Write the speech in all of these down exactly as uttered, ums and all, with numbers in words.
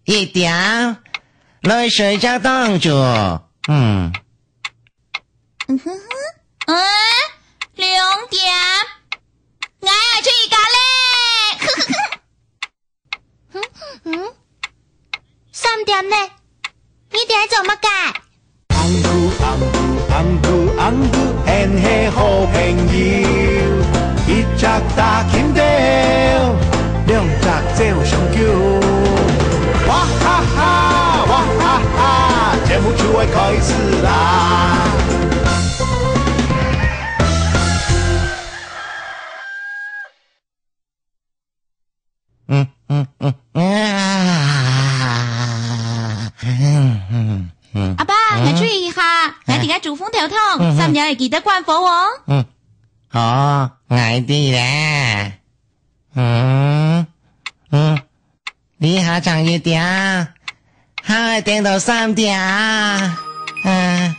一點，來睡覺當晝。嗯。嗯哼哼，嗯，兩點，𠊎愛出去搞咧。嗯，嗯，三點呢？你在做麼个？紅牛，紅牛，紅牛，紅牛，𫣆係好朋友。一隻打金條，兩隻走上球。哇哈哈，哇哈哈，節目就愛開始啦！嗯，嗯，嗯，啊，嗯，嗯，嗯。阿爸，嗯？𠊎出去一下，𠊎在該煮紅豆湯，嗯，嗯。三點愛記得關火哦。嗯，好，𠊎知咧。嗯，嗯，這下正一點， 還愛等到三點啊！啊，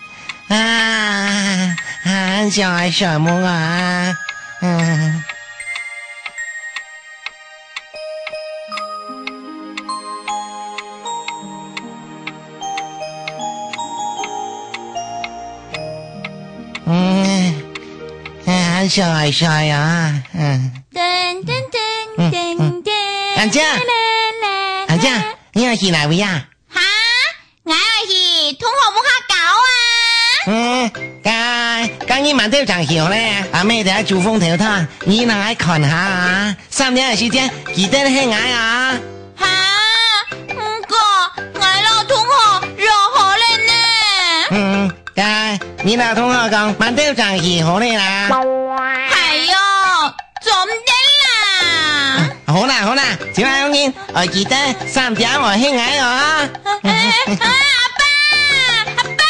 啊，還想愛睡目啊！嗯。嗯，還想愛睡啊！嗯。噔噔噔噔噔。嗯，嗯。阿姐，阿姐，你愛去哪位啊？ 哈？𠊎愛去同學屋下搞啊！嗯，該，該你慢兜正去好咧，阿姆在該煮紅豆湯，你拿來看下啊。三點个時間，記得喊𠊎啊。哈？毋過，𠊎摎同學約好咧呢。嗯，該，你摎同學講，慢兜正去好咧啦。哎喲， 做毋得啦！好啦，好啦，這下有人愛記得三點愛喊𠊎哦啊！哎，哎，阿爸，阿爸！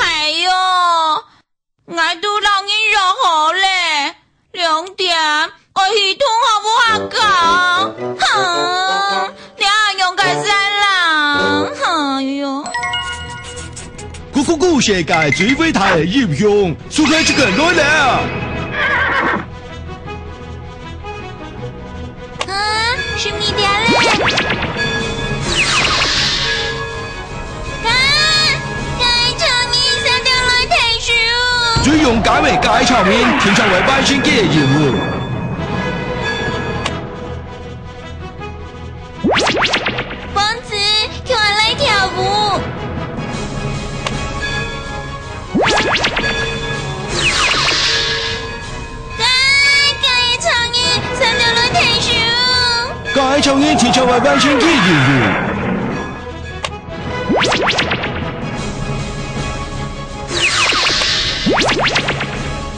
哎喲，𠊎都摎你約好咧，兩點愛去同學屋下搞。哼， 你恁樣个善人，哎喲。咕咕咕，世界最偉大个英雄，蘇克這個來了！啊，十二點咧！啊，該場面三點來退休。最勇敢个該場面，天上會萬聖節个任務。 王子，共下來跳舞。該，該个場面，三條輪退休。該場面，天上會萬聖節任務。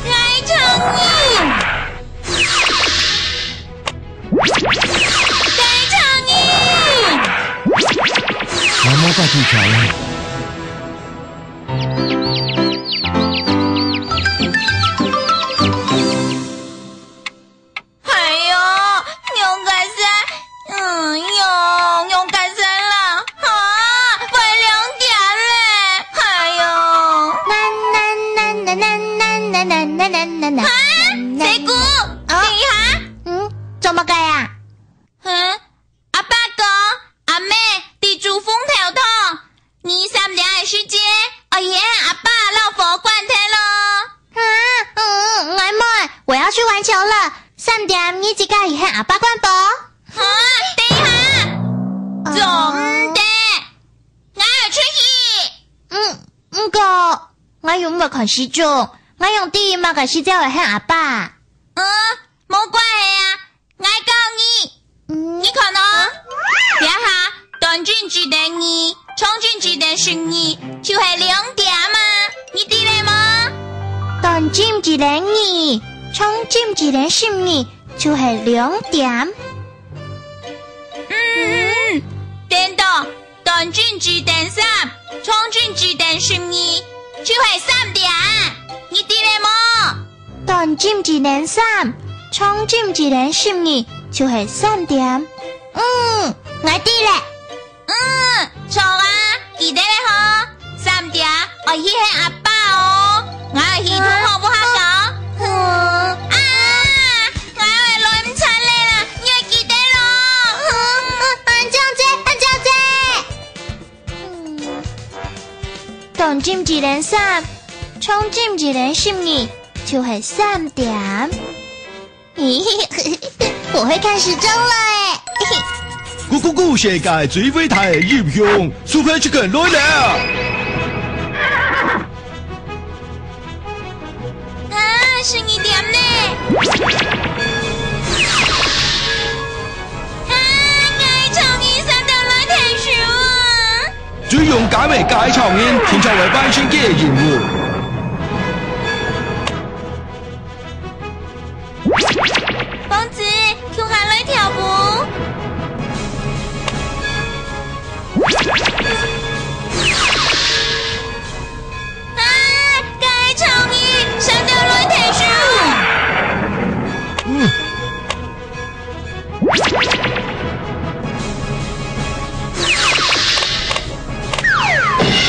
該場面。 該場面！我無法去跳了。哎喲，仰結煞，嗯，仰，仰結煞啦！哈，會兩點咧！哎喲！哈，細姑，哦。等一下。嗯，做麼个啊？嗯，阿爸講，阿姆在煮紅豆湯，你三點个時節，愛喊阿爸摎火關忒咯。啊，嗯，嗯，𠊎毋愛，我要去玩球了。三點，你自家去喊阿爸關火。啊，等一下。哦。做毋得，𠊎愛出去。嗯，毋過，𠊎又毋會看時鐘，𠊎仰知麼个時節愛喊阿爸？嗯，無關係啊， 𠊎教你。嗯。你看哦，啊？這下斷針指定二，長針指定十二，就係兩點嘛。你知了無？斷針指定二，長針指定十二，就係兩點。嗯，嗯，嗯，顛倒。 斷針指定三，長針指定十二，就係三點。你知了無？斷針指定三，長針指定十二，就係三點。嗯，𠊎知了。嗯，著啊，記得了吼。三點，愛去喊阿爸哦。𠊎愛去同學屋下搞。嗯。啊！ 𠊎愛來毋掣了啦，你愛記得咯。嗯，嗯，嗯，這樣子，一連三，重進一連十二，就係三點。我會看時鐘了欸！咕咕咕，世界最偉大个音響，Super Chicken來了！啊，十二點呢！啊，𠊎愛重新上台來𢯭手啊！ 最勇敢个該場人，定著會完成个任務。公子，共下來跳舞。啊，該場人，上台來𢯭手。嗯。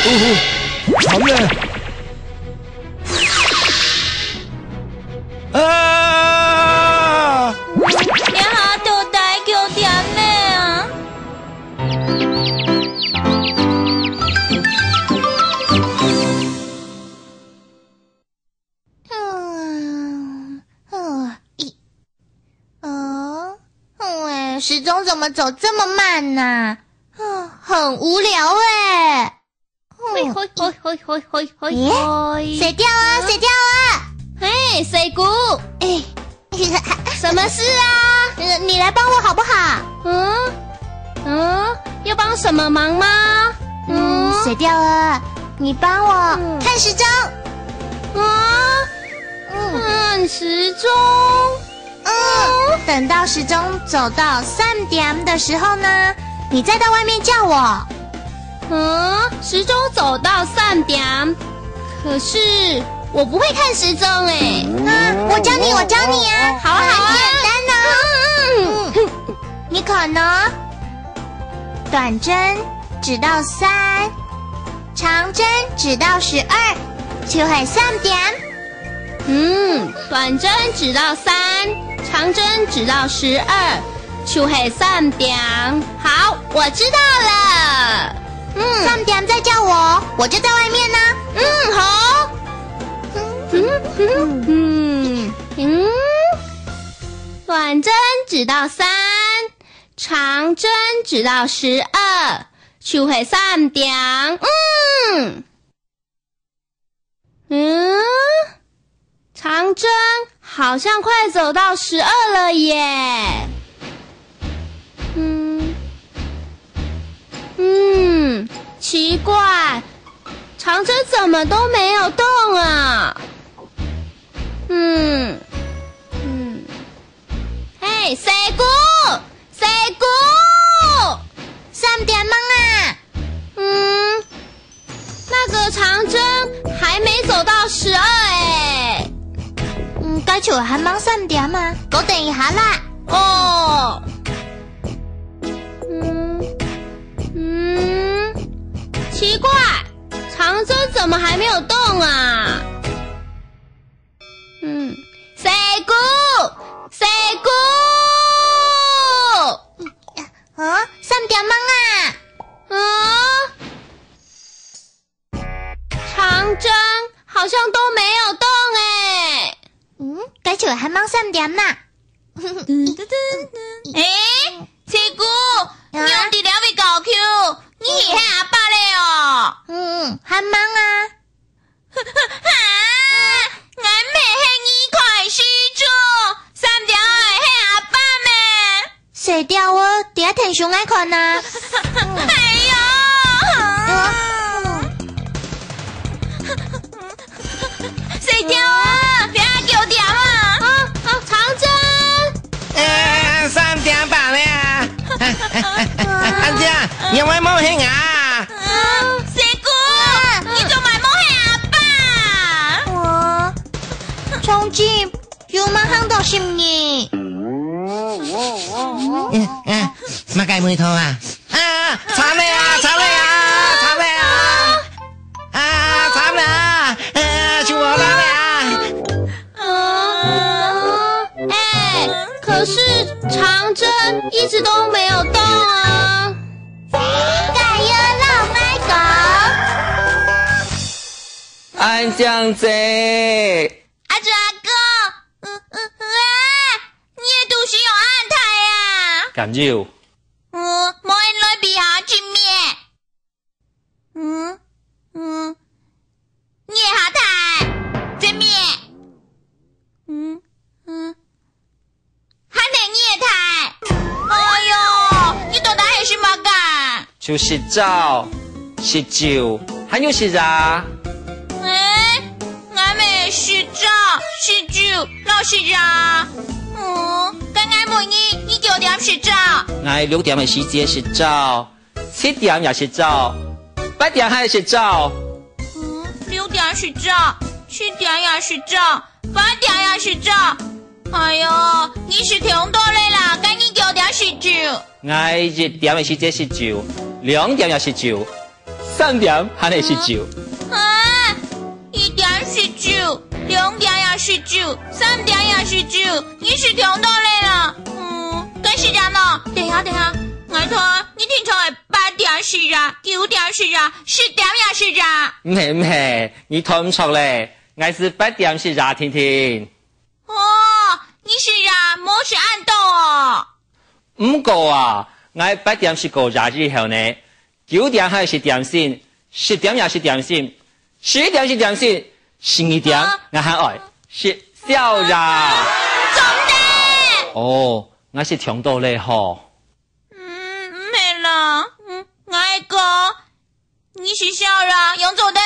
哦吼，慘了！啊！這下到底幾點了啊？ 嗯，嗯，一，哦，喂，時鐘怎麼走這麼慢呢？嗯，很無聊欸。嗯，嘿，嘿，嘿，嘿，嘿，嘿，咦，嘿。睡覺啊，睡覺啊。嘿，睡姑。欸， 什麼事啊？呃，你來幫我好不好？嗯？嗯？要幫什麼忙嗎？嗯，嗯？水調兒，你幫我嗯。看時鐘。啊？嗯。看時鐘？嗯，等到時鐘走到三點的時候呢，你再到外面叫我。嗯，時鐘走到三點，可是我不會看時鐘欸。啊，我教你，我教你啊。好啊，好啊。很簡單哦。嗯。你看哦，短針指到三，長針指到十二，就係三點。嗯，短針指到三，長針指到十二，就係三點。好，我知道了。嗯。三點再叫我，我就在外面呢。嗯，好。嗯，嗯，嗯，嗯。短針指到三，長針指到十二，就係三點。嗯。 嗯，長針好像快走到十二了耶。嗯，嗯，奇怪，長針怎麼都沒有動啊？嗯，嗯，嘿，細姑，細姑！三點半啊！嗯， 那個長針還沒走到十二欸。嗯，該就還吂三點啊，過等一下啦。哦。嗯，嗯，奇怪，長針怎麼還沒有動啊？嗯，細姑，細姑！啊，三點半啊！啊？ 長針好像都沒有動欸。嗯，該就還吂三點啦。欸，細姑，啊？你仰在這位搞Q？你係喊阿爸咧哦？嗯，還吂啊。哈，𠊎毋係喊你看時鐘，三點愛喊阿爸咩？ 細鳥仔，在該𢯭手𠊎看啊。哎喲！細鳥仔，這下幾點啊？啊，啊，長針！欸，三點半了啊！阿姐，你會無興啊？啊，細姑，你做麼無興阿爸？我，從今 又吂行到十二。嗯，嗯，麼个味道啊？啊，慘了啊，慘了啊，慘了啊！啊，慘了啊！啊，就無啦了啊！啊，欸，可是長針一直都沒有動啊。該又摎𠊎講。恁靚仔。阿珠阿哥，呃，呃，呃，啊，你个肚屎有恁大啊？敢有？呃，無人來比下前面。嗯，嗯，你个下大，前面。嗯，嗯。 還係你个大。哎喲，你到底係食麼个？就食朝、食晝，還有食夜。欸，𠊎乜食朝、食晝摎食夜。嗯，該𠊎問你，你幾點食朝？𠊎六點个時節食朝，七點也食朝，八點還食朝。嗯，六點食朝，七點也食朝，八點也食朝。 哎喲，你食忒多了啦，該你幾點食晝？𠊎一點个時節食晝，兩點也食晝，三點還係食晝。啊，一點食晝，兩點也食晝，三點也食晝，你食忒多了啦。嗯，該食夜呢？等下，等下，𠊎看你定著係八點食夜，九點食夜，十點也食夜。毋係，毋係，你看毋著咧，𠊎係八點食夜定定。 哦，你食夜無食恁多哦。毋過啊，𠊎八點食過夜以後呢，九點還食點心，十點也食點心，十一點食點心，十二點，啊。𠊎還愛食宵夜。啊，重點！哦，𠊎食忒多了吼。嗯，毋係啦，嗯，𠊎講， 你食宵夜，仰做得毋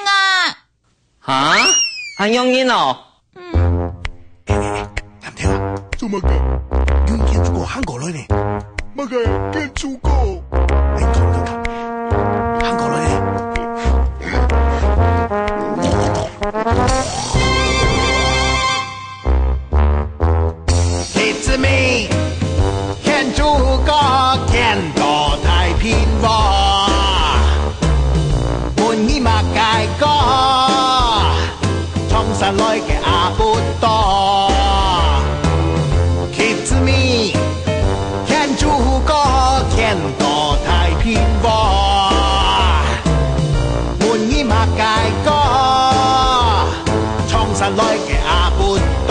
䟘啊？哈？恁樣人哦？嗯。欸，欸，欸，藍天啊，做麼个？有一間厝哥行過來呢。麼个間厝哥？欸，看，看，看，行過來呢。 Kids meet，牽豬哥牽到太平灣。問你麼个哥？長山來个阿不多。Kids meet，牽豬哥牽到太平灣。 問你麼个哥？長山來个阿不多。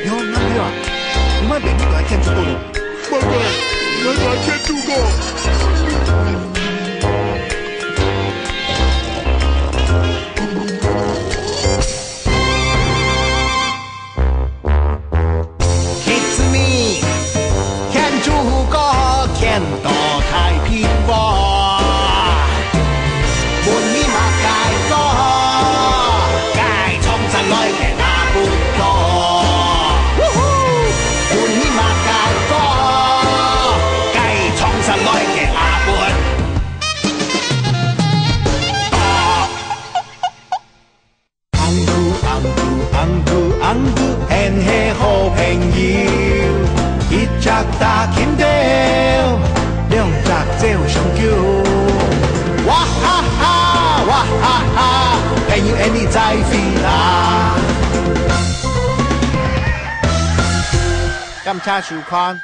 喲，男朋友啊，你莫變成牽豬哥咯。莫怪，𠊎就係牽豬哥。 Kids meet，牽豬哥牽到太平灣。問你麼个哥？該長山來个阿不多。嗚呼！問你麼个哥？該長山來个阿不多。 紅豬，紅豬，紅豬，紅豬，𫣆係好朋友。一隻打琴頭，兩隻走相救。哇哈哈，哇哈哈，朋友，𫣆俚再會啦。感謝收看。